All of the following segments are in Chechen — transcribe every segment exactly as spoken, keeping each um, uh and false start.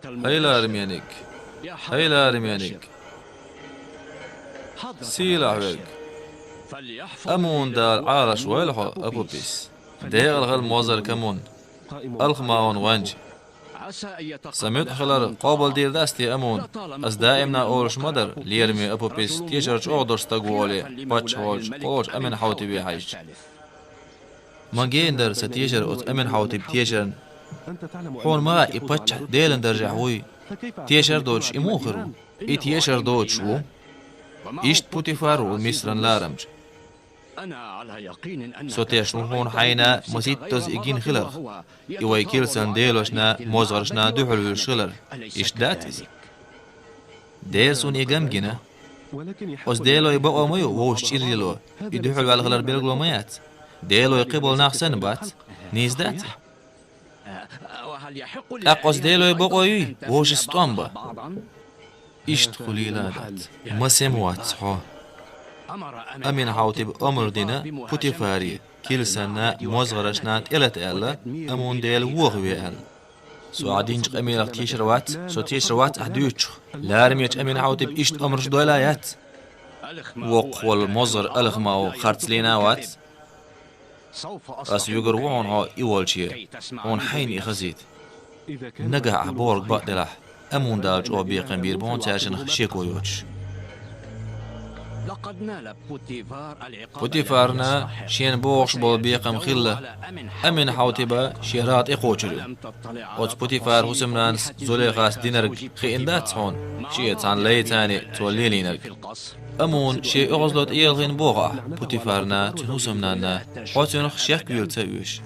ХӀай ларам ениг! ХӀай ларам ениг! Сийлахь верг! Амун-Дала Ӏалашвойла хьо, Апупис. Декъала хила, мозгӀар Камун, Алхмаун гӀоьнча. Сан муьтӀахь хилар къобалдийр дац те, Амун? Ас даимна олуш ма дара, лераме Апупис тешар чӀогӀа долуш стаг ву олий, паччахь волчу кхочуш Амин-Хьаутибе хьаьжча. Ма гена дара сан тешар оцу Амин-Хьаутиб тешарна. Хьуна ма хаьа, и паччахь Делан даржехь вуй. Тешар доцуш и муха хир ву? И тешар доцуш ву. Иштта Путифар ву Мисран ларамча. Со тешна ву хьуна хьайна масийттаза и гина хиларх, и вай килсан делошна, мозгӀаршна дуьхьал вуьлуш хилар. Иштта дац иза? Дера суна и ган гина. Оцу делой бакъо ма ю вовшашна чӀир лело, и дуьхьал ваьлла хилар билгало ма яц. Делой кхиболу нах санна бац. Нийса дац и? ТӀаккха оцу делой бакъо юй вовшашца тӀом бан? Иштта хуьлийла а дац. Масем вац хьо. Амин-Хьаутиба омра дина Путифаре, килсанна, мозгӀаршна тӀелата аьлла, Амун-Дела вохаве аьлла. Со ахь динчу къамелах тешар вац, со тешар вац ахь дуьйцучух. Ларамечу Амин-Хьаутиба иштта омраш дойла а яц. Воккхах волу мозгӀар Алхмау харцлийна а вац. Ас вуьгур ву хьуна хьо и волче, хьуна хьайна и хазийта. Нагахь ахь бохург бакъделахь, Амун-Дала чӀогӀа бекхам бийр бу хьуна цаьршинах шеко йоцуш. Путифарна шена богӀуш болу бекхам хилла, Амин-Хьаутиба шен рагӀ тӀекхочур ю. Оцу Путифар хӀусамнанас Зулейхас динарг хиъна дац хьуна, шен цхьана лайца цо лелийнарг? Амун шен оьгӀазло тӀеялхийна боху ахь, Путифарна, цуьнан хӀусамнанна, хьо цуьнах шек вилла ца оьшу.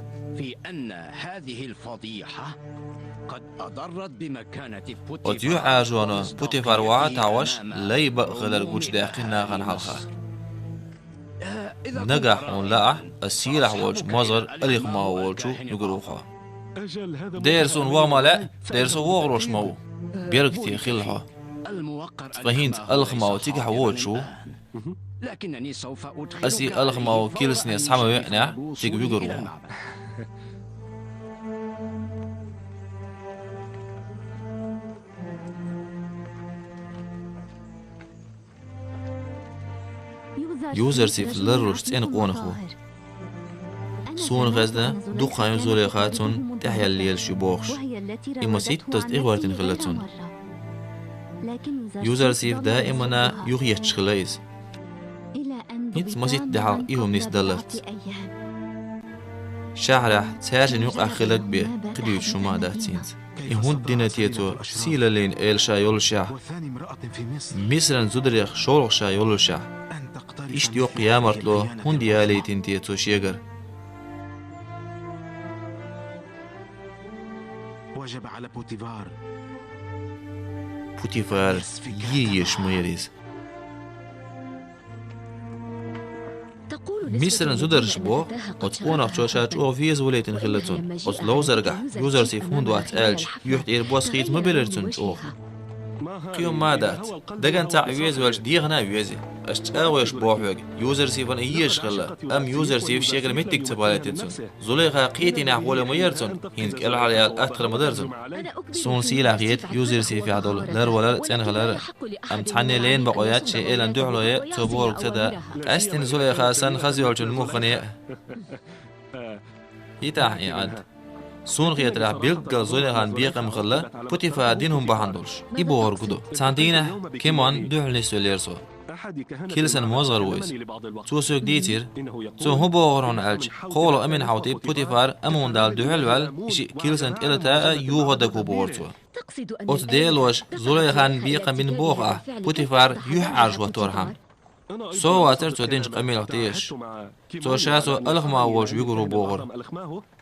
Оцу юьхьӀаьржоно Путифар вахьа а таӀош, лай бакъ хилар гучудаьккхина нахана хьалха. Нагахь хьуна лаахь, ас сийлахь волчу мозгӀар Алхмау волчу вуьгур ву хьо. Дера суна ваха ма лаьа, дера со вогӀур волуш ма ву. Беркате хила хьо. Ткъа хӀинца Алхмау цигахь воцуш ву. Ас и Алхмау килсане схьа ма веанехь, цига вуьгур ву хьо. Юзарсиф ларлуш цӀена къонах ву. Суна хезна, дукха хан ю Зулейха цунна тӀаьхьаелла лелаш ю бохуш. И масийттаза тӀехӀоьттина хилла цунна. Юзарсиф даимана юхаетташ хилла иза. ХӀинца масийтта де хьалха и хӀума нисдаллалц. Шахьарехь цаьршинна юкъахь хилларг бен кхидуьйцуш хӀума а дац хӀинца. И хӀунда дина те цо, сийлаллин эла ша йолушехь, Мисран зударех шолгӀа ша йолушехь? Иштта йоккха ямартло хӀунда ялийтина те цо шегара? Путифар е езаш ма яра иза. Мисран зударша боху, оцу къонахчо ша чӀогӀа веза валийтина хилла цунна. Оцу ловзаргахь Юзарсиф хӀунда вац аьлча, юьхь тӀера бос хийца ма белира цунна чӀогӀа. Кхин хӀума ма дац. Дагна цхьаъ веза ваьлча, дегӀана а вези. Ас чӀагӀо еш боху хьоьга, Юзарсифана езаш хилла, амма Юзарсифа шегара меттиг ца балийтира цунна. Зулейха кхетийнехь гӀоле ма яра цунна, хӀинца кӀелхьараяла аттагӀар ма дара цунна. Суна сийлахь хета Юзарсифехь долу ларвалар а, цӀена хилар а. Амма цхьанне лерина бакъо яц шен элана дуьхьало ян, цо бохург ца дан. Къаьсттина Зулейха санна хаза йолчун муххане а. ХӀетахь и Ӏад. Суна хетарехь, билггал Зулейхан бекхам хилла Путифара дина хӀума бахьана долуш. И бохург хӀун ду? Цхьана дийнахь Кимон дуьхьал нисвеллера со. Килсан мозгӀар ву иза. Цо соьга дийцира. Цо хӀун бохура хьуна аьлча, кхоалгӀа Амин-Хьаутиба Путифар Амун-Далла дуьхьал а ваьлла, и шиъ килсан тӀелата а, юха а дагахь ву бохура цо. Оцу делоша Зулейхан бекхам бина боху ахь, Путифар юьхьӀаьржа хӀотторхьама. Со а вацара цо динчу къамелах тешаш. Цо ша со Алхмау волчу вуьгур ву бохура.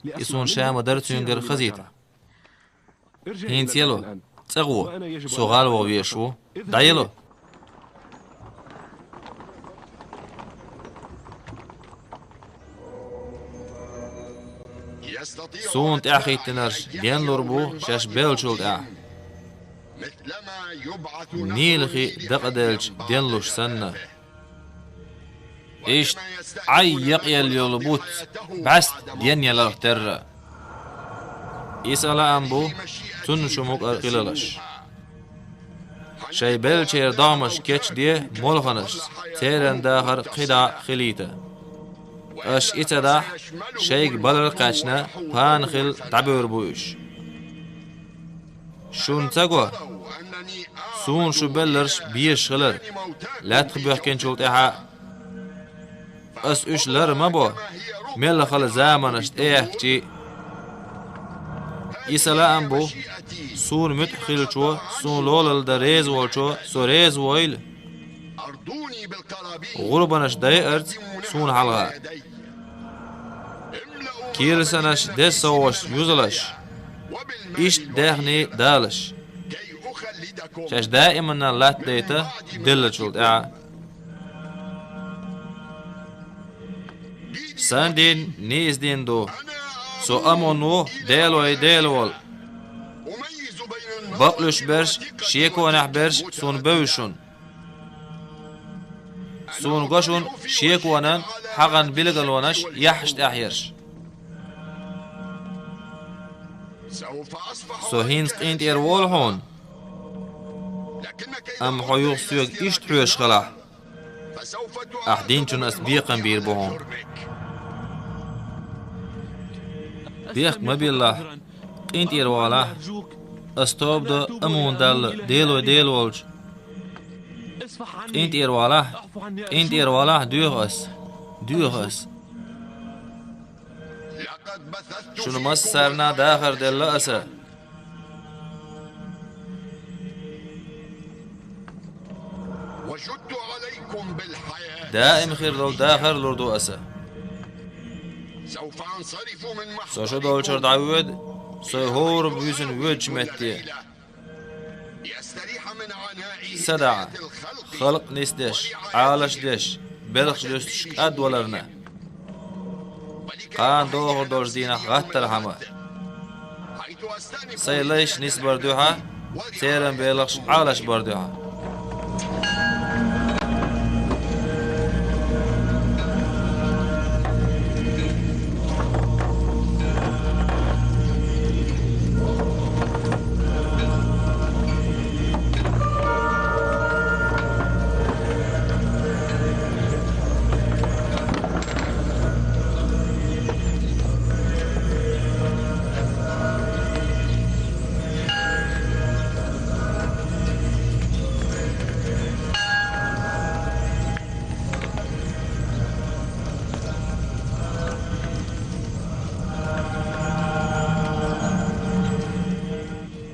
И суна ша ма дара цуьнгара хазийта. ХӀинца ело, цӀа гӀо, со гӀала ваха везаш ву. ДӀаело! Суна тӀаьхьахӀиттинарш денлур бу шаьш беллачул тӀаьхьа. Нийла хи дакъаделча денлуш санна. Иштта Ӏай якъаелла йолу буц бӀаьста денъяларх терра. Иза лаам бу, цунна шу мукӀар хилалаш. Шай беллачеран догӀмаш кечде молханашца, церан дахар кхидӀа хилийта. Аша и ца дахь, шайга балар кхаьчна, пана хила дӀабевр бу уьш. Шуна ца го, суна шу белларш безаш хилар, лаьттах боьхкинчул тӀаьхьа. Ас уьш лар ма бо, мел хала заманаш тӀеэхкачий. И са лаам бу, суна муьтӀахь хиллачо, суна лолалла дан реза волчо, со реза войла. ГӀурбанаш дайарца суна хьалха. Кирсанаш деза совгӀаташ юзалаш. Иштта даьхний далаш. Шаьш даиманна латтадайта деллачул тӀаьхьа. Сан дин нийса дин ду. Со Амун ву, Делой Дела волу. Бакълуьйш берш, шеконехь берш суна бевза шуна. Суна го шуна шеконан хьагӀан билгалонаш яххьаш тӀехь ерш. Со хӀинца къинтӀера волу хьуна, амма хьо юха соьга иштта хьоьжуш хилахь, ахь динчунна ас бекхам бийр бу хьуна. Бехк ма биллахь, къинтӀера валахь, ас тоба до Амун Далла, Делой Дела волчу. КъинтӀера валахь, къинтӀера валахь, доьху ас, доьху ас. Шуна массарна дахар делла аса. Даим хир долу дахар лур ду аса. Со шу долчуьра дӀавоьду, со хӀора буьйсанна воьдучу метте. Са дахьа, халкъ нисдеш, Ӏалаш деш, белхаш дуьстуш кӀадваларна. Кхана дохур долчу дийнахь гӀаттархьама. Сайн лайш нисбар дуьхьа, церан белхаш Ӏалаш бар дуьхьа.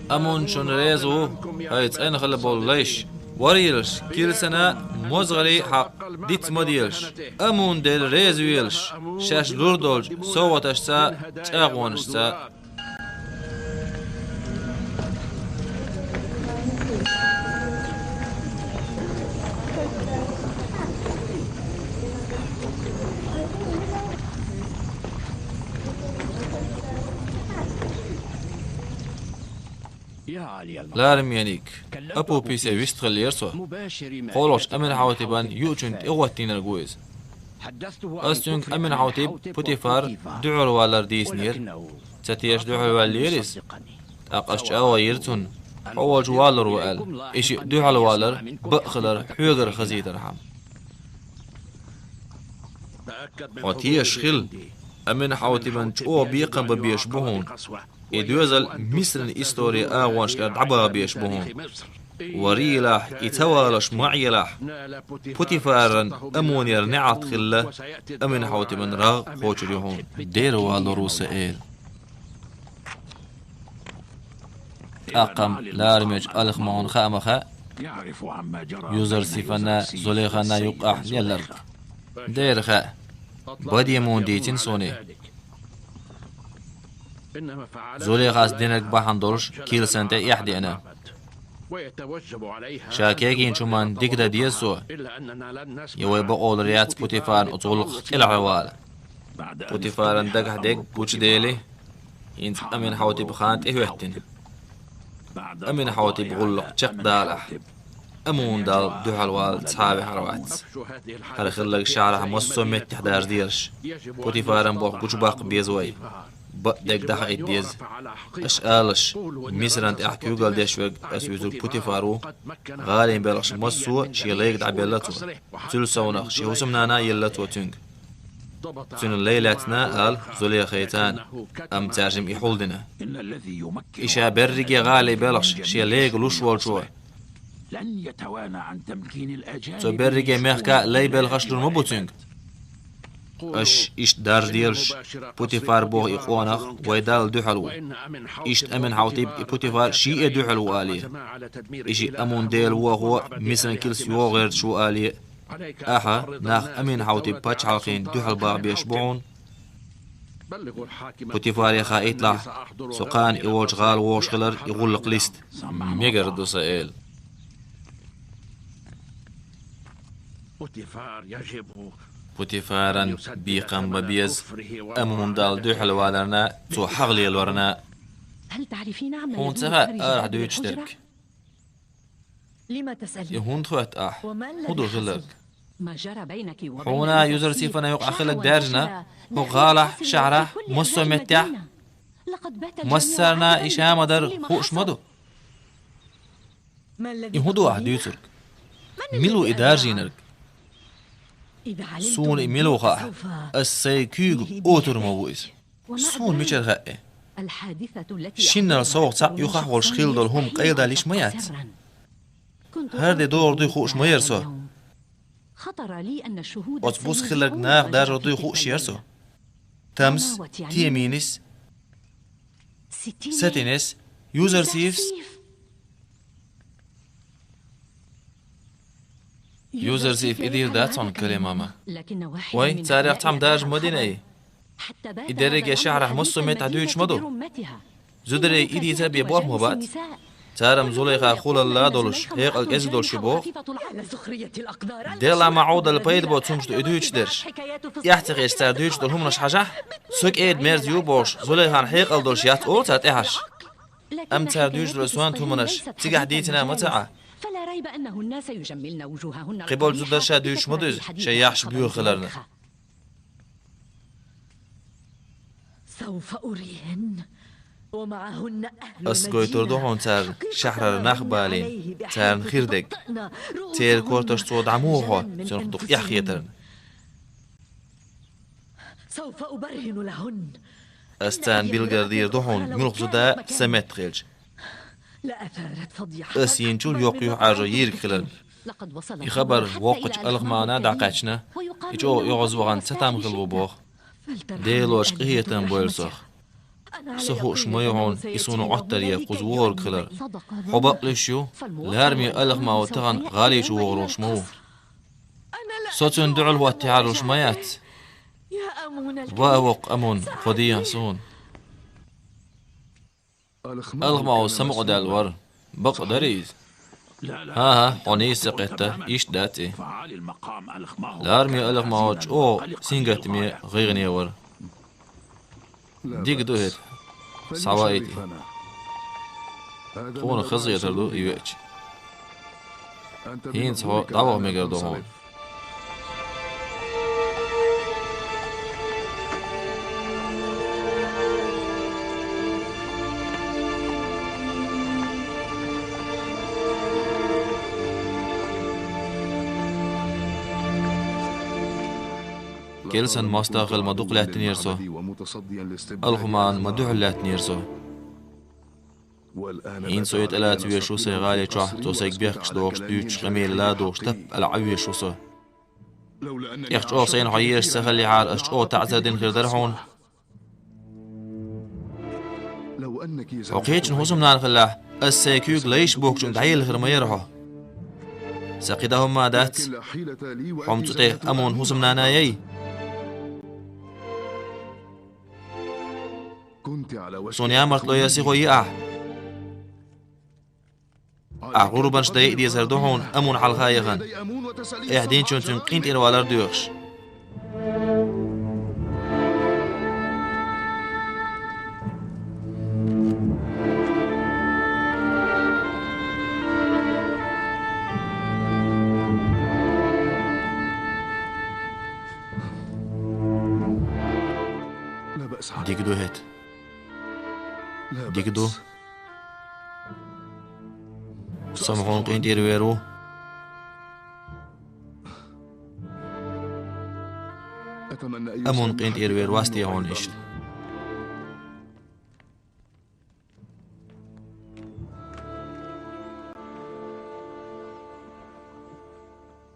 Амун шуна реза ву, хӀай цӀена хила болу лайш. Варелаш, килсана мозгӀалий хьакъ диц ма делаш. Амун Дела реза велаш, шаьш лур долчу совгӀаташца, чӀагӀонашца. Ларам йинарг, Апу Писе вистхиллера со. КхоалгӀачу Амин-Хьаутибан юучунна тӀехӀоттийнарг ву иза. Ас цуьнга Амин-Хьаутиб Путифар дуьхьалвалар дийцинера. Ца теша дуьхьалваьллера иза. ТӀаккха ас чӀагӀо йира цунна, хьо волчу валур ву аьлла. И шиъ дуьхьалвалар бакъ хилар хьоьгара хазийтархьама. Хьо тешаш хила, Амин-Хьаутибан чӀогӀа бекхам бан безаш бу хьуна. И доьзал Мисран историн агӀонашкара дӀабаха безаш бу хьуна. Варелахь, и ца валош ма Ӏелахь, Путифаран Амунера неӀалт хилла, Амин-Хьаутибан рагӀ кхочур ю хьуна. Дера валур ву сан эла. ТӀаккха-м ларамечу Алхамахьуна хаа ма хаьа, Юзарсифанна, Зулейханна юккъехь лелларг. Дера хаьа, бадемун дийцина суна. Зулейхас динарг бахьана долуш килсан тӀе эхь деана. Ша кегийначу хӀуманна дика дан деза цо, я вай бакъо лур яц Путифарна оцу гӀуллакхах кӀелхьарвала. Путифаран дагахь дерг гучудели, хӀинца Амин-Хьаутиб хан тӀехӀоьттина. Амин-Хьаутиб гӀуллакх чекхдалахь, Амун Далла дуьхьалвала цхьа а ваьхьар вац. ХӀара хилларг шахьарахь массо а меттехь даржадераш. Путифаран болх гучубаккха беза вай. бакъдерг дӀахаийта деза. Аша алалаш, Мисран тӀехь куьйгалла деш верг ас вуьзург Путифар ву, гӀалин белхаш массо а шен лайга дӀабелла цо. Цул совнах шен хӀусамнана а елла цо цуьнга. Цуьнан лай лаьцна а ала Зулейхайца, амма цаьржим и хьулдина. И ша берриге гӀалин белхаш шен лайга луш волчо, цо берриге мехка а лай белхаш лур ма бу цуьнга. Аш иштта даржаделаш, Путифар боху и къонах вай Далла дуьхьал ву. Иштта Амин-Хьаутип и Путифар ший а дуьхьал ву алий. И шиъ Амун дела вохо Мисран килс йогӀу гӀерташ ву алий. Ахьа нах Амин-Хьаутип пачхьалкхин дуьхьал бахбеш бу хьуна. Путифаре хаийталахь, со кхана и волчу гӀала вогӀуш хилар и гӀуллакх листа. Мегар ду сан эла. Путифаран бекхам бан беза Амун Далла дуьхьал валарна, цо хьагӀ лелорна. Хьуна ца хаьа арахь дуьйцуш дерг? И хӀунда хоьтту ахь? ХӀун ду хилларг? Хьуна Юзарсифана юкъахь хилларг даьржина, хӀокху гӀалахь, шаьхьарахь, массо а меттехь? Массарна и ша ма-дарра хууш ма ду? И хӀун ду ахь дуьйцург? Мила ву и даржийнарг? Суна и мила ву хаьа, ас сайн куьйга отар ма ву иза. Суна мичара хаьа? Шиннал совгӀа цхьаъ юхахь волуш хилла долу хӀума къайладалла йиш ма яц. ХӀара де догӀур дуй хууш ма яра со. Оцу буса хилларг наха даржор дуй хууш яра со. Тамс, Теминис, Сатинес, Юзарсифс. Юзарсиф и дийр дац хьуна, Калимама. Вай, царех цхьамма даржа ма дина и. И дерриге шаьхьарахь массо а меттехь дуьйцуш ма ду. Зударий и дийцар бен болх ма бац. Цара-м Зулайха хулалла а долуш, хьекъал кӀезиг долуш ю боху. Делахь ма Ӏовдал пайда боцу хӀумаш ду и дуьйцуш дерш. Эхь ца хеташ цара дуьйцуш долу хӀуманаш хьажахь, со кӀеда-мерза ю бохуш, Зулайхан хьекъал долуш яц олу цара тӀаьхьарш. Амма цара дуьйцуш долу сонта хӀуманаш цигахь дийцина ма ца Ӏа. Кхиболчу зударша дуьйцуш ма ду иза шайн яххьаш боьха хиларна. Ас гойтур ду хьуна цара шаьхьарара нах балийна, царна хир дерг. Церан корташ цо дӀа муха хьо, цунах дукха эхь хетарна. Ас царна билггал дийр ду хьуна, муьлха зуда сан метта хилча. Ас йинчул йоккха юьхьӀаьржо йийриг хиларна. И хабар воккхачу Алхамана дӀакхаьчна, и чӀогӀа оьгӀазвахана цатам хилла ву боху. Делош къинхетам бойла сох. Со хууш ма ю хьуна и суна Ӏоттаре кхуза вогӀург хилар. Хьо бакълуьйш ю, лараме Алхама тахана гӀали чу вогӀур волуш ма ву. Со цунна дуьхьал хӀоттахьара луш ма яц. Ва а воккха Амун, кхо дехьа суна. Алхама самукъадаьлла вара. Бакъдара иза? ХӀан-хӀа, хьо нийса ца кхетта, иштта дац и. Лараме Алхама чӀогӀа сингаттаме, гӀайгӀане вара. Дика ду хӀета. Схьаваийта и. Тхуна хазахетар ду и веача. ХӀинца хьо дӀаваха мегар ду хьуна. Кел сан мостагӀа хила ма дукха лаьттинера со. Алхамана ма дуьхьал лаьттинера со. ХӀинца со и тӀелаца везаш ву сайн гӀали чохь, цо сайга бехкаш дохуш, дуьйцуш, къамеле ладугӀуш, таппа аьлла Ӏан везаш ву со. Эхь чӀогӀа сайна хьо езаш ца хиллехьара, ас чӀогӀа таӀзар дина хир дара хьуна. Хьо кхечун хӀусамнана хиллехь, ас сайн куьйга лайш бохучунга дӀаелла хир ма яра хьо. Сан кхидӀа хӀумма дац. Хьо-м цу тӀе Амун хӀусамнана яй. Суна ямартло ян сихо йи ахь. Ахь гӀурбанаш дайа дезар ду хьуна Амун хьалха яхана. Эхь динчун цуьнга къинтӀера валар доьхуш. Дика ду хӀета. Дика ду. Со ма хьуна къинтӀера вер ву. Амма хьуна къинтӀера вер вац те хьуна иштта?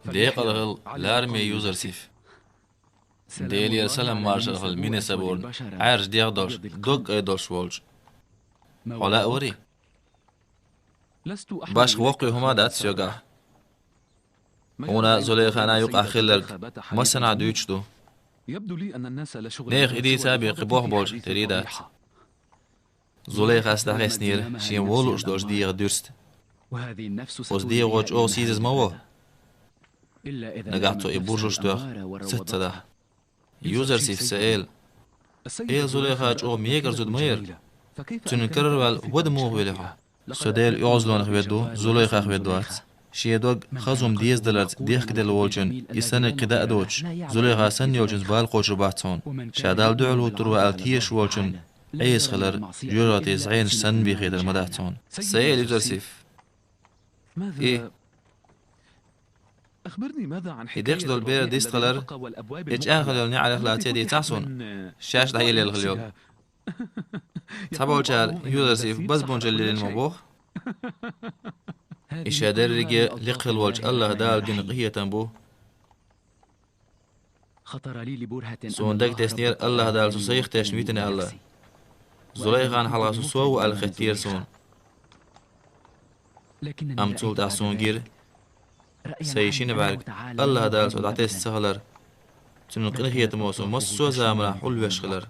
Декъала хила, лараме Юзарсиф. Делера салам-маршалла хила мине сабурна, Ӏаьржа дегӀ долуш, дог кӀай долуш волчу. Хьо лаьа варий? Башха воккхий хӀума дац соьгахь. Хьуна Зулейхана юкъахь хилларг массанхьа дуьйцуш ду. Нехан и дийца бен кхин болх болуш хир дац. Зулейхас дӀахеснера шен вон лууш долчу дегӀан дуьрста. Оцу дегӀо чӀогӀа сийсаза ма ву, нагахь цо и буржалш тоьхна саца ца дахь. Юзарсиф, сан эла. Эла Зулейха чӀогӀа мегар зуда ма яра. Цуьнан карара ваьлла вада муха вели хьо? Со Делан оьгӀазлонах ведда ву, Зулейхах ведда вац. Шен дог хаза хӀума дезадаларца дехкаделла волчун и санниг кхин даа доцуш, Зулейха санна йолчунца бала кхочур бац хьуна. Ша Далла дуьхьал вуттур ву аьлла тешаш волчун Ӏеса хилар, жоьжахатин зӀенаш санна бен хетар ма дац хьуна. Сан эла Юзарсиф. И, и декъаш долу бер дистхилар, и чӀагӀ хила йолу неӀарехь лаций дийцахьа суна, шаьш дӀаелла хила йолу. Цхьаболчара Юзарсиф базбунчалла лелийна ма боху. И ша дерриге лекха хила волчу АллахӀ Дала дина къинхетам бу. Суна дагатеснера АллахӀ Дала со сайх тешна витина аьлла. Зулейхана хьалха со сов ву аьлла хеттера суна. Амма цул тӀаьхьа суна гира, сайн шина бӀаьрг АллахӀ Дала со дӀатесна ца хилар, Цуьнан къинхетамо со массо а заманахь хьулвеш хилар.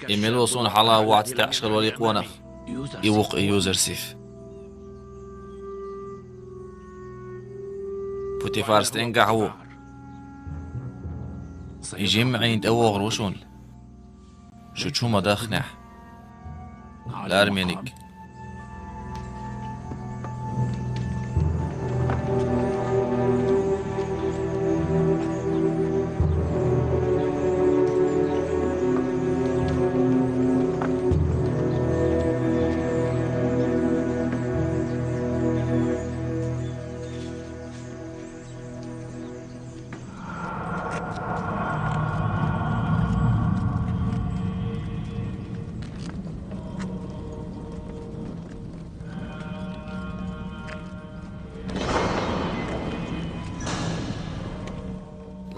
И мила ву суна хьалха вац таьӀаш хила валий къонах? И ву-кх и Юзарсиф. Путифар стенгахь ву. И жимма Ӏийна тӀевогӀур ву шуна. Шу чу ма дахнехь. Лармениг.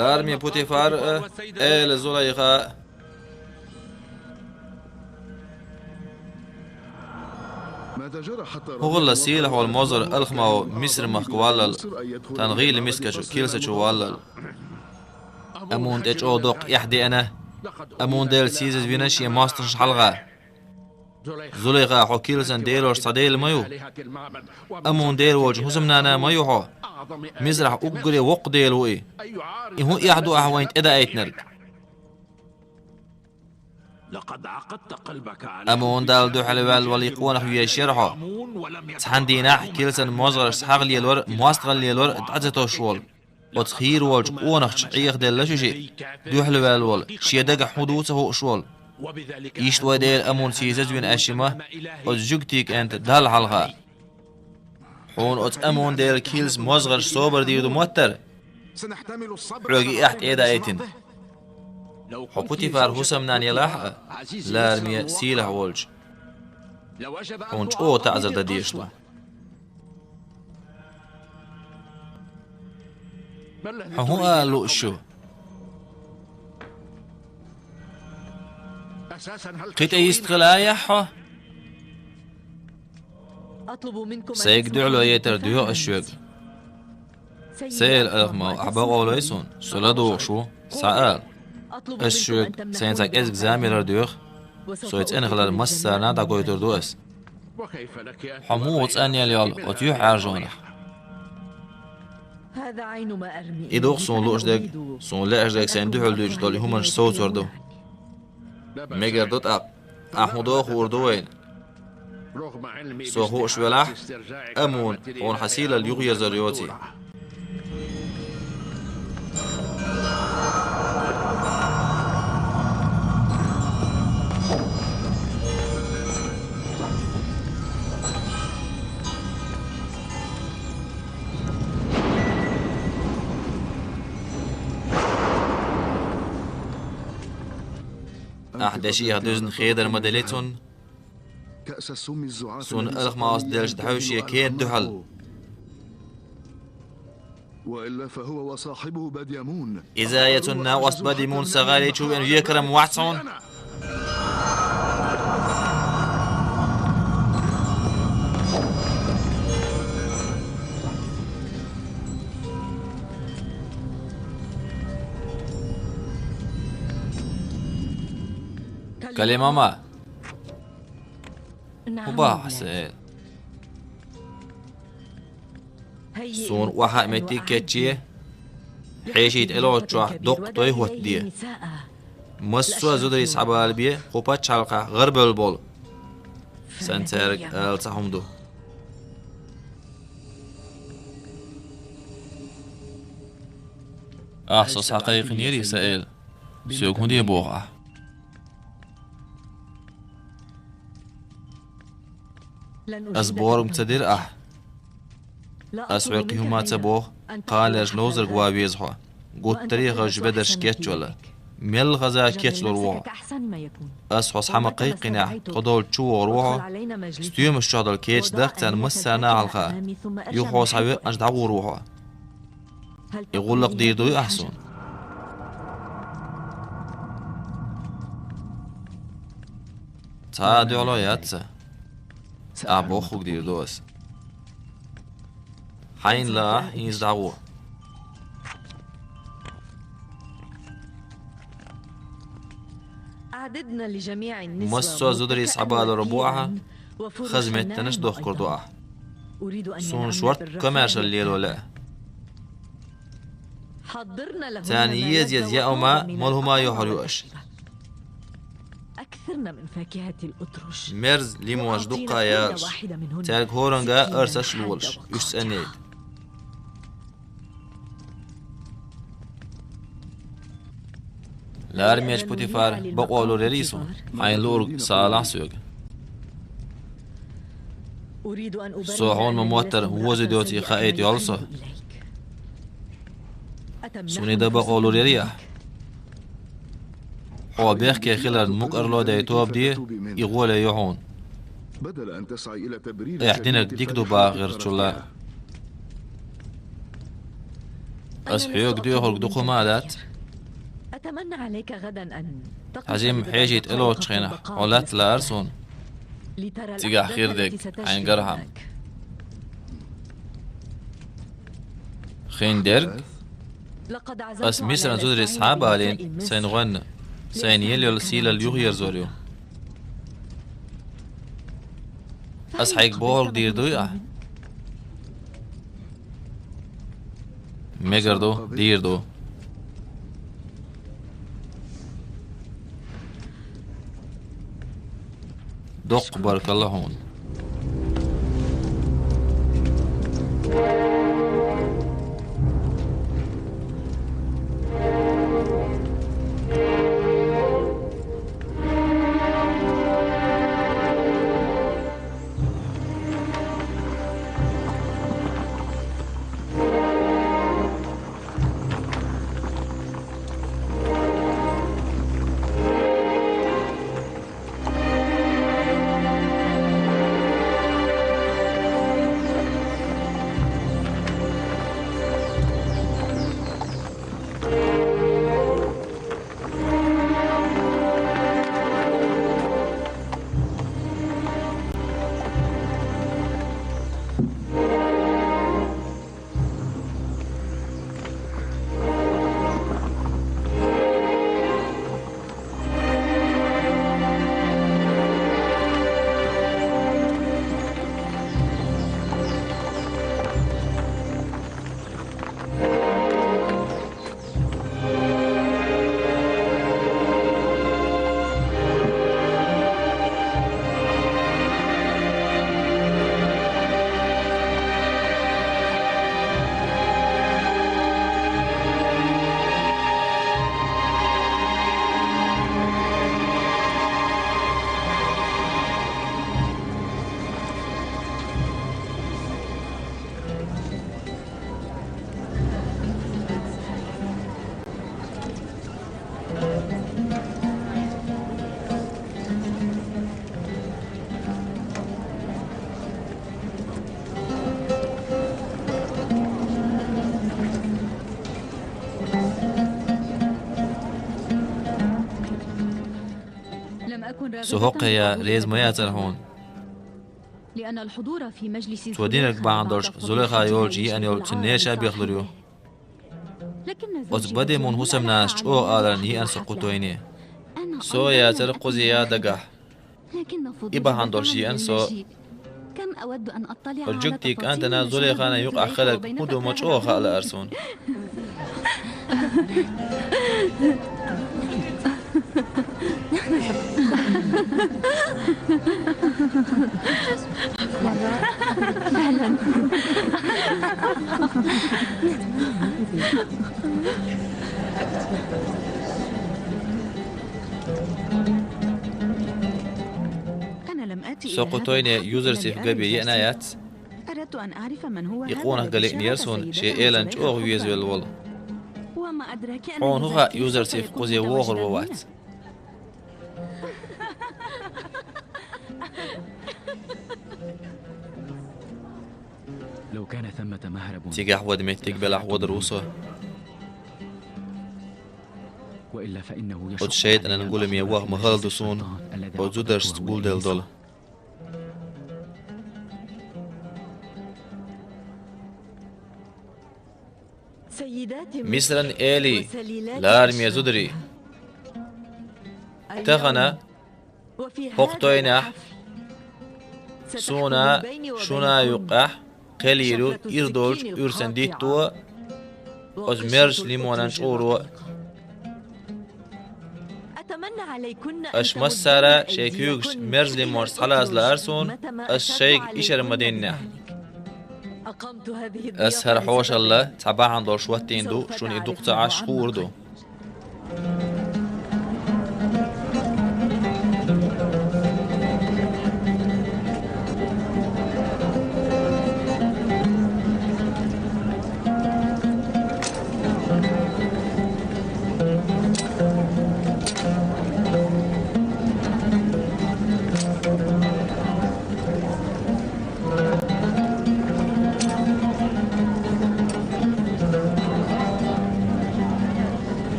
Лараме Путифар а, эла Зулайха а. ХӀун хилла сийлахь волу Мозар Алхмау Миср-махка валлал, тхан гӀийла мискачу килса чу валлал? Амма хьуна тӀе чӀогӀа доккха эхь деана, амма хьуна Дела сийсазвина шен мостагӀашна хьалха. Зулейха, хьо килсан делошца дела ма ю. Амун дела волчун хӀусамнана ма ю хьо. Мисрахь уггаре воккха дела ву и. И хӀун эхь ду ахь вайна тӀедаийтинарг? Амун Далла дуьхьал ваьлла вале къонах везаш яра хьо. Цхьана дийнахь килсан мозгӀарш схьагӀ лелор, мостагӀалла лелор дӀа ца тосуш волу. Оцу хийра волчу къонахчу Ӏехаделла шу шиъ, дуьхьал ваьлла волу, шен дагахь хӀун ду ца хууш волу. Иштта вай Дела амун сийсаз вина аьшшима, оцу жуьгтийн кӀентан Далла хьалха. Хьуна оцу амун Дела килс мозгӀарш собар дийр ду моттара? Хьоьга и эхь тӀедаийтина. Хьо Путифар хӀусамнана елахь а, лараме сийлахь волчу, хьуна чӀогӀа таӀзар дан дезаш ду. Хьо хӀун ала лууш шу? Кхин тӀе йистхила яхь хьо? Сайга дуьхьало яйтар доьху ас шуьга. Сан эла Алхмау, ахь бакъо лой суна, со ладугӀуш ву, схьаала. Ас шуьга сайн цхьа кӀезиг зама ялар доьху, со и цӀена хилар массарна а дӀагойтур ду ас. Хьо муха цӀанъелла йолу оцу юьхьӀаьржонах? И ду-кх суна лууш дерг, суна лаьаш дерг сайн дуьхьал дуьйцуш долу и хӀуманаш совцор ду. Мегар ду тӀаккха, ахь хӀун дохур ду вайна? Со хууш велахь, амун хьуна хьан сийлалла юхаерзор йоций. Ахь дешех дуьзна хедар ма делли цунна. Суна Алхмаус делча дӀахьуьйший кхета дуьхьал. Иза я цунна накъост Бадимун сагӀали чу веана векарам вац хьуна. Калимама. ХӀун боху сан эла? Суна охьа а меттиг кечъе, хьешийта Ӏелочохь доккха той хӀоттаде. Массо а зударий схьабалабе кху пачхьалкхехь гӀарабевлла болу. Сан цаьрга ала цхьа хӀума ду. Ахь со схьакхайкхинера, сан эла. Соьга хӀун де боху ахь? Ас бохург ма ца дира ахь. Ас хьоьга кхин хӀума ца боху, кханалерчу новзарга ван веза хьо. Гуттарий а хазачу бедарш кечвала. Мел хаза кечлур ву хьо. Ас хьо схьа ма кхайкхинехь, тхо долчу чу вогӀур ву хьо. Стоьмаш чохь долу кечаш дахка царна массарна а хьалха. Юха хьо схьа векъанаш дӀагӀур ву хьо. И гӀуллакх дийр дуй ахь суна? Цхьа а дуьхьало яц сан. Ахь бохург дийр ду ас. Хьайна лаахь, хӀинца дӀагӀо. Массо а зударий схьабалур бу ахьа, хаза меттанаш дохкур ду ахьа. Суна шорта комаьршалла лело лаьа. Царна еза-еза яа хӀума, мала хӀума йохьур ю аша. Мерза лимонаш дуккха а яц, цаьрга хӀоранга арсаш а лолаш, уьш цӀанъяйта. Ларамечу Путифар, бакъо лур ярий суна, хьайна луург схьаалахь соьга. Со хьуна ма-моттара вон зуда йоций хаийта йолу со. Суна и дан бакъо лур ярий ахь? Хьо бехке хиларна мукӀарло а дай тоба де, и гӀоле ю хьуна. Ахь динарг дика ду бахарчул а. Ас хьоьга доьхург дукха хӀума а дац. Хьажим, хьешийта Ӏелоцучу хенахь хьо латта лаара суна. Цигахь хир дерг хьайна гархьама. Хин дерг? Ас Мисран зударий схьа а балийна, сайн гӀоьнна, сайна елла йолу сийлалла юхаерзор ю. Аз хьайга бохург дийр дуй ахь? Мегар ду, дийр ду. Доккха баркалла хьуна. Со хӀокху хӀуманна реза ма яцара хьуна. Цо динарг бахьана долуш Зулейха йолчу йиъана йолу цуьнан неша а бехлур ю. Оцу Бадемун хӀусамнанас чӀогӀа аларна йиъна со кху тойне. Со а яцара кхуза яа дагахь. И бахьана долуш йиъна со. Оцу жуьгтийн кӀантана Зулейхана юкъахь хиларг хӀун ду ма чӀогӀа хаа лаьара суна. Со кху тойне Юзерсиф Габи еана яц. И къонах ган лиънера суна, шен элана чӀогӀа везавелла волу. Хьуна хӀун хаьа, Юзерсиф кхузе вогӀур ву, вац? Цигахь вада меттиг белахь, вадар ву со. Оцу шайтӀанан гуламе ваха ма хала ду суна оцу зударшца гулделла долу. Мисран элий, лараме зударий! Тахана хӀокху тойнехь суна шуна юккъехь кхел йийр ю ира долчу уьрсан дитто а, оцу мерзачу лимонан чкъуро а. Аша массара а шайн куьйгашна мерза лимонаш схьалаца лаара суна, аса шайга ишар ма диннехь. Аса хӀара хьошалла цхьа бахьана долуш хӀоттийна ду, шуна и дукха ца Ӏаш хуур ду.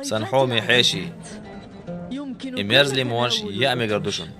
Сан хьоме хьеший, и мерзлий монаш яа мегар ду шуна.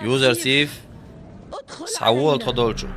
Юзер Сиф, схьавола тхо долчу.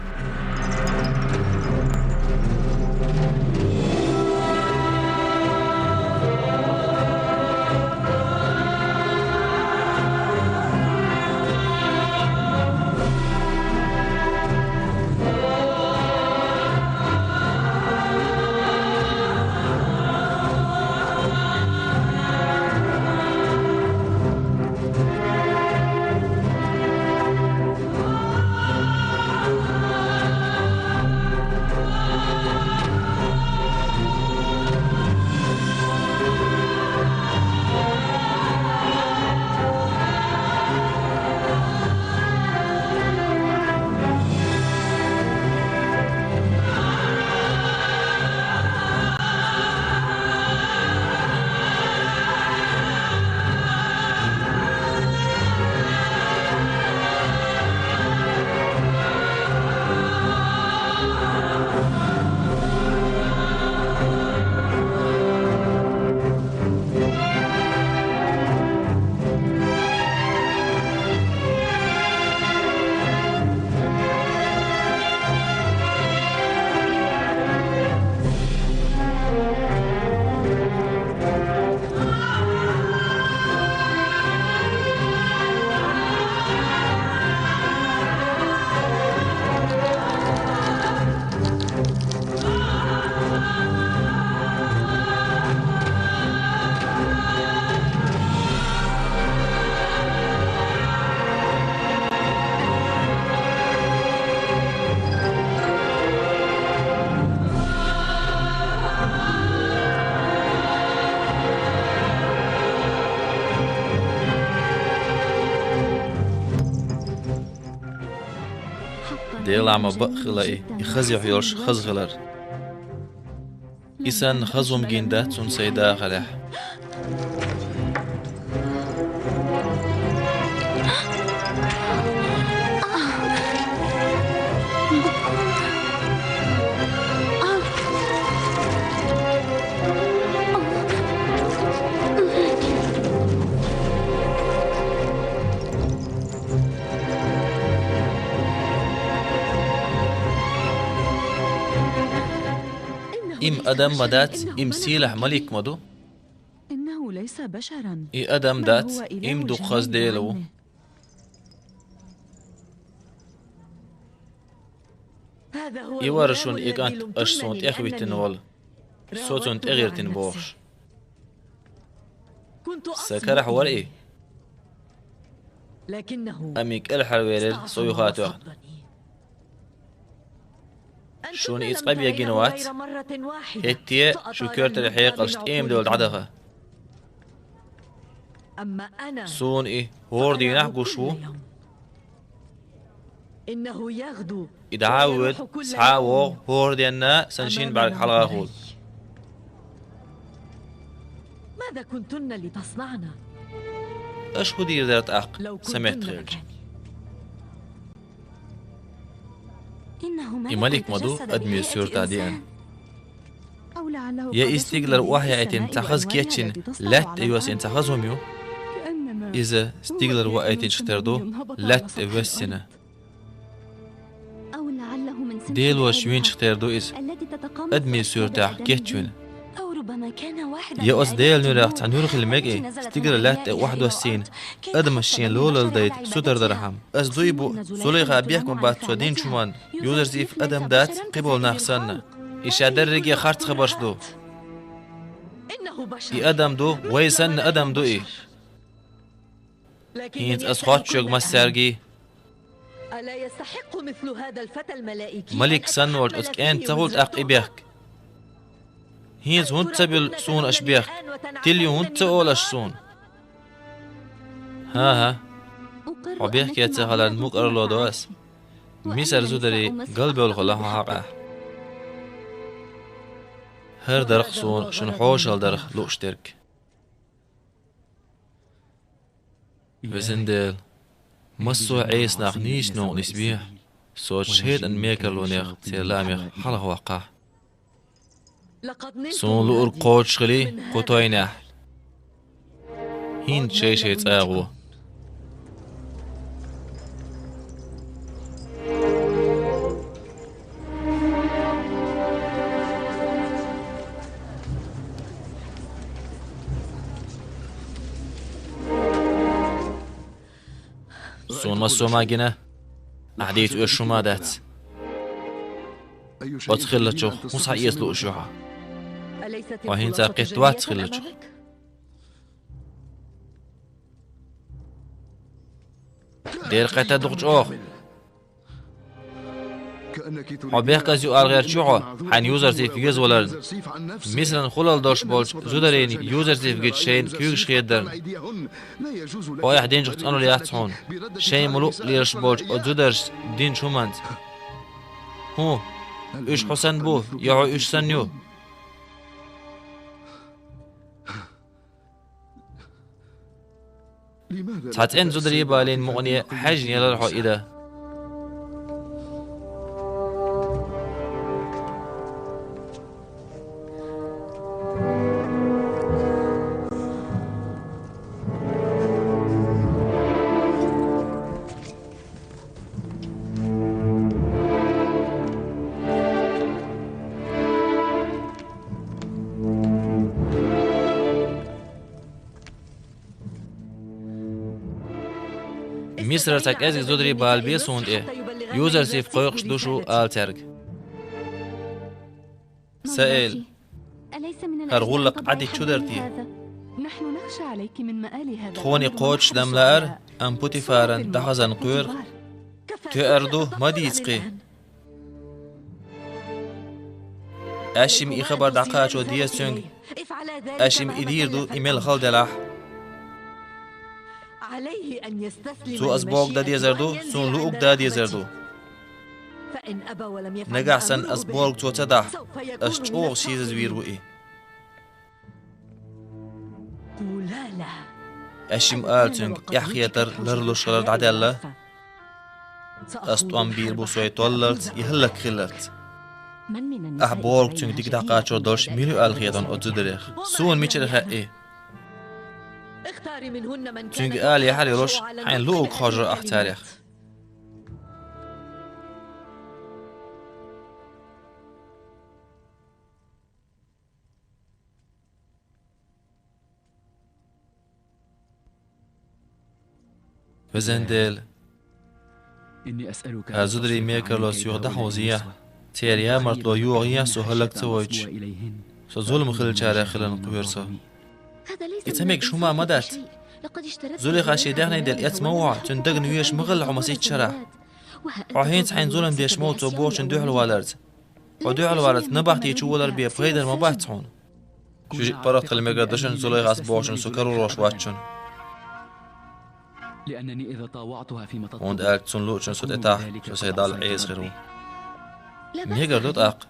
Делахь ма бакъ хилла и, и хаза юьхь йолуш хаза хилар. И санна хаза хӀума гина дац цунна сайн дахарехь. Им адам ма дац, им сийлахь малик ма ду. И адам дац, им дукха хаза Дела ву. И вара шуна и кӀант, аша суна тӀехвиттина волу, со цунна тӀегӀиртина бохуш. Сан карахь вара и, амма и кӀелхьарвелира со юха а тоьхна. Шуна и цкъа бен гина вац, хӀетте а шун коьртара хьекъалш тӀема девлла дӀадаха. Суна и хӀора дийнахь гуш ву. И дӀа а воьду, схьа а вогӀу, хӀора денна сан шина бӀаьрг хьалхахула. Аша хӀун дийр дара тӀаккха, сан метта хилча? И малик ма ду адамийн суьртахь деана. Я и стигалара охьаяийтина цхьа хаза кечйина, лаьтта тӀе йоьссина цхьа хаза хӀума ю? Иза стигалара ваийтинчух тера ду, лаьтта тӀе воьссина. Делоша винчух тера ду иза, адамийн суьртехь кечвина. Я оцу Делан нуьрех цхьа нуьра хила мега и, стигалара лаьтта тӀе охьадоссийна, адамаш шен лолалла дайта сутара дархьама. Ас дуй бу, Зулайха бехк ма бац цо динчу хӀуманна, Юзарсиф адам дац, кхиболу нах санна. И ша дерриге харц хабарш ду. И адам ду, вай санна адам ду и. ХӀинца ас хотту шуьга массаьрга: малик санна волчу оцу кӀентан ца хуьлу тӀаккха и бехк? ХӀинца хӀунда ца буьллу суна аша бехк? Тилла ю хӀунда ца олу аша суна? ХӀан-хӀа, хьо бехке ца хиларна мукӀарло до ас. Мисар зударий галбевлла хуьлу хьан хьокъехь. ХӀара дара-кх суна шуна хьошалла дарх лууш дерг. Везан Дела, массо а Ӏеса нах нийсачу новкъа нисбехьа, со шайтӀан мекарлонех, церан лаамех хьалхаваккхахьа. Суна луург кхочушхилий кху тойнехь. ХӀинца шай-шай цӀа а гӀо. Суна массо а ма гина, ахь дийца оьшуш хӀума а дац. Оцу хиллачух хӀун схьаэца лууш ю хьан? Хьо хӀинца кхетта вац хиллачух? Дера кхетта ду-кх чӀогӀа. Хьо бехказа ю ала гӀерташ ю хьо, хьайна Юзарсиф везаваларна, Мисаран хулалла долуш болчу зударийн Юзарсиф гича шайна куьйгаш хедадарна. Хьо айхьа динчух цӀаналла яц хьуна, шайн муьлхха а лелаш болчу оцу зударша динчу хӀуманца. ХӀун, уьш хьо санна бу, я хьо уьш санна ю? Цхьа цӀена зударий балийна мукъане хьаьжжина ялара хьо и дан? Мисарара цхьа кӀезиг зударий балабе суна тӀе, Юзарсиф кхойкхуш ду шу ала цаьрга. Саэл, хӀара гӀуллакх Ӏадитта чу дара те? Тхуна и кхочушдан лаьара, амма Путифаран дӀахазарна кхоьру. Тоьар ду, ма дийца кхин. Аьшшимма и хабар дӀакхачо деза цуьнга. Аьшшимма и дийр ду, и мел хала делахь. Цо ас бохург дан дезар ду, суна луург дан дезар ду. Нагахь санна ас бохург цо ца дахь, ас чӀогӀа сийсазвийр ву и. Аьшшимма ала цуьнга, эхь хетар ларлуш хилар дӀадаьлла, ас тӀом бийр бу со толлалц я хӀаллакьхиларца. Ахь бохург цуьнга дика дӀакхачор долуш мила ю аьлла хета хьуна оцу зударех? Суна мичара хаьа и? Цуьнга ала яхьар йолуш, хьайна луург хоржур ахь царех. Везан Дела, ас зударий мекарло соьга дӀахьовзийхьа, церан ямартло йохийхьа со хӀаллак ца войтуш, со зулам хиллачарех хиларна кхоьру со. И ца мегаш хӀума ма дац. Зулейха шен даьхни делла эцна ма ву хьо, цуьнан дагна везаш ма хилла хьо масийтта шарахь. Хьо хӀинца хьайна зулам деш ма ву цо бохучунна дуьхьал валарца. Хьо дуьхьал валарца набахти чу валар бен пайда ма бац хьуна. Ши-шиъ паргӀат хила мегар ду шуна Зулейхас бохучунна со кароруш вац шуна. ХӀунда аьлча цунна луучунна со тӀетахь, со сайн Далла Ӏеса хир ву. Мегар ду тӀаккха.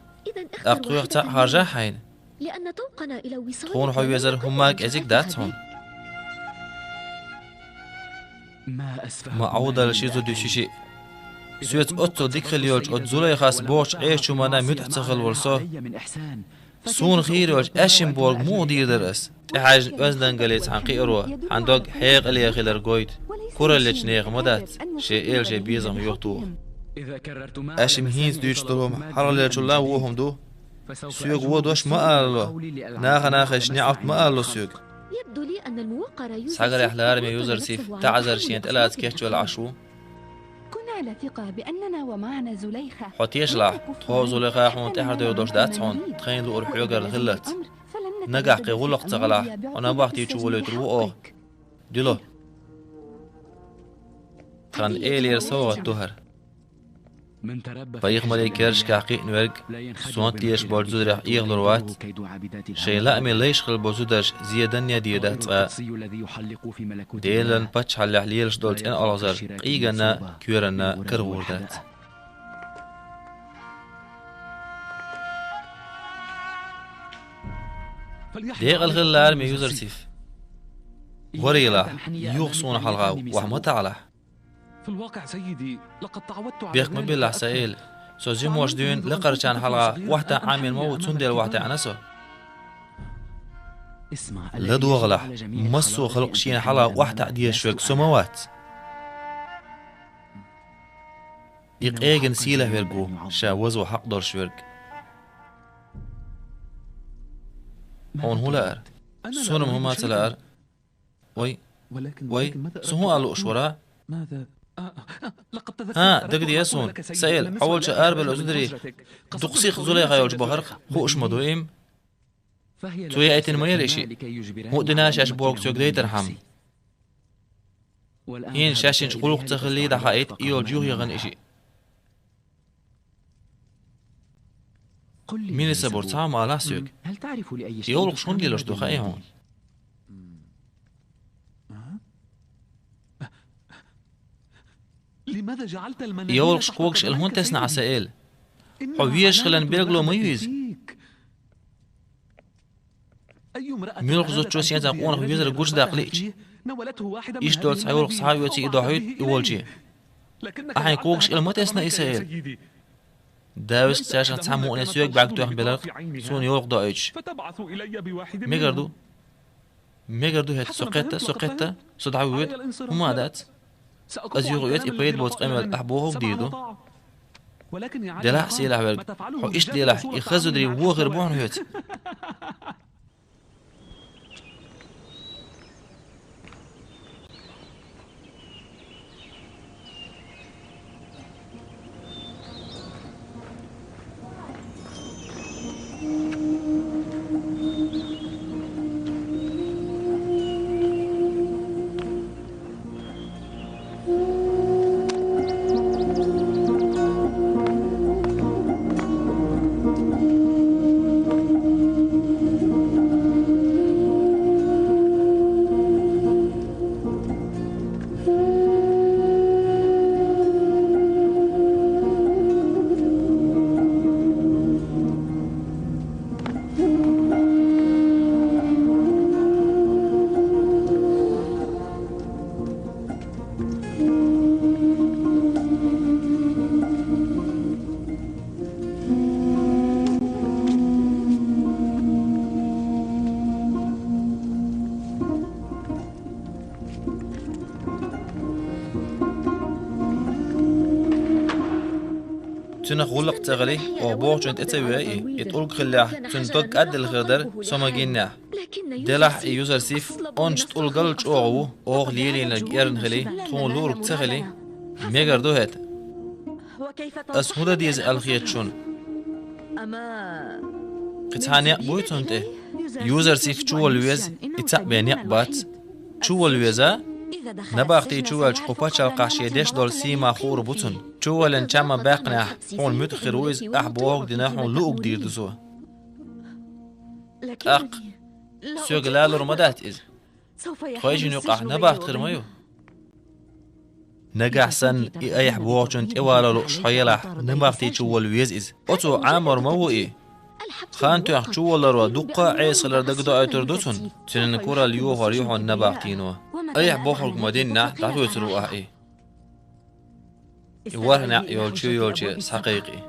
ТӀаккха тхох цхьаъ харжахьа хьайна. Тхуна хьо везар хӀумма а кӀезиг дац хьуна. Ма Ӏовдал ши зуда ю ши-шиъ. Соьца оццул дика хила йолчу оцу Зулейхас бохучу Ӏеса чу ма-на муьтӀахь ца хила волу со. Суна хийра йолчу аьшшимма бохург муха дийр дара ас? ТӀехьаьжна оьздангаллица хьан кхиаро хьан дог хьекъале хилар гойту. Кураллечу нехан ма дац, шен эла шен безам юхатоха. Аша-м хӀинца дуьйцуш долу хӀума хьалхалерчул а вон хӀума ду. Соьга вон дош ма алало, наха-нахе неӀалт ма алало соьга. Схьагарехь лараме юзар Сиф таӀзар шена тӀелаца кечвелла Ӏаш ву. Хьо тешалахь, тхо Зулейха хьуна тӀаьхьара девр долуш дац хьуна, тхайна луург хьоьгара хиллалц. Нагахь кхин гӀуллакх ца хилахь, хьо набахти чу волуьйтур ву оха. Дило. Тхан элера совгӀат ду хӀара. Пайхамаран керташкахь кхиъна верг, сонта дезаш болчу зударех эгӀалур вац. Шайн лааме лайш хилла болу зударша зен данне дийр дац цкъа. Делан паччахьаллехь лелаш долу цӀена олхазар къийганна, коьранна карагӀур дац. Декъала хила лараме юзар Сиф. ВаргӀийлахь, юха суна хьалха вахьа ма таӀалахь. Бехк ма биллахь, сан эла. Со зимош дуьйна лакхарчарна хьалха охьатаӀа Ӏамийна ма ву, цундела охьатаьӀна со. ЛадогӀалахь, массо а халкъ шена хьалха охьатаӀа дезаш верг со ма вац. И къегина сийлахь верг ву, ша вазо хьакъ долуш верг. Хьуна хӀун лаьара? Суна-м хӀума ца лаьара. Вай, вай, со хӀун ала лууш вара? ХӀан, дагадеа суна, сан эла, хьо волчу арабевлла зударий дукха сиха Зулейха йолчу бахарх хууш ма ду и-м? Цо яийтина ма яра и шиъ. ХӀун а дина шаьш бохург соьга дайтархьама. ХӀинца шаьш хӀинца гӀуллакх ца хиллий дӀахаийта, и йолчу юхаяхана и шиъ. Мила сабур, цхьа а ма алахь соьга. И йовлакхаш хӀунда лелош ду хаьий хьуна? И йовлакхаш когаш ила хӀунда тесна Ӏа, сан эла? Хьо везаш хиларна билгало ма ю иза. Муьлхха зудчо шен цхьа къонах везар гучудаккха лиъча, иштта долу цхьа йовлакх схьа а оьций, и дохьуьйту и волче. Ахьа когаш ила ма тесна и, сан эла. Дависка цаьршиннах цхьамма мукъане соьга бӀаьрг тоьхна беларх, суна йовлакх доуьйтуш. Мегар ду? Мегар ду хӀета, со кхетта, со кхетта, со дӀавоьду, хӀума а дац. Аса юха оьцу и пайда боцу къамел ахь бохург дийр ду. Делахь а сийлахь верг, хьо иштта делахь, и хаза зударий вон хир бу хьуна хьоьца. Цуьнах гӀуллакх ца хилий, оха бохучунна тӀе ца веа и. И тӀулг хиллехь, цуьнан дог кӀадделла хир дара, со ма гиннехь. Делахь и юзар Сиф ончу тӀулгал чӀогӀа ву, оха лелийнарг эрна хилий, тхуна луург ца хилий. Мегар ду хӀета? Ас хӀун дан деза аьлла хета шуна? Кхин цхьа некъ буй цунна тӀе? Юзар Сиф чувала веза, и цхьаъ бен некъ бац. Чувала веза? Набахти чуваьлча, кху пачхьалкхахь шен деш долу сийма хуур бу цунна. Чуваллина чам ма баьккхинехь, хьуна муьтӀахь хир ву иза, ахь бохург дина, хьуна луург дийр ду цо. ТӀаккха соьга лалур ма дац иза. Тхойшинна юкъахь набахт хир ма ю. Нагахь санна и айхьа бохучунна тӀевала лууш хьо елахь, набахти чувала веза иза. Оцо Ӏамор ма ву и. Хан тоьхна чувалларо дуккха а Ӏеса хилар дагадоуьйтур ду цунна. Цуьнан куралла йохор ю хьуна набахтино. Айхьа бохург ма диннехь, дӀахоьцур ву ахь и. И ворхӀ некъ йолчу йолче схьакхайкхи.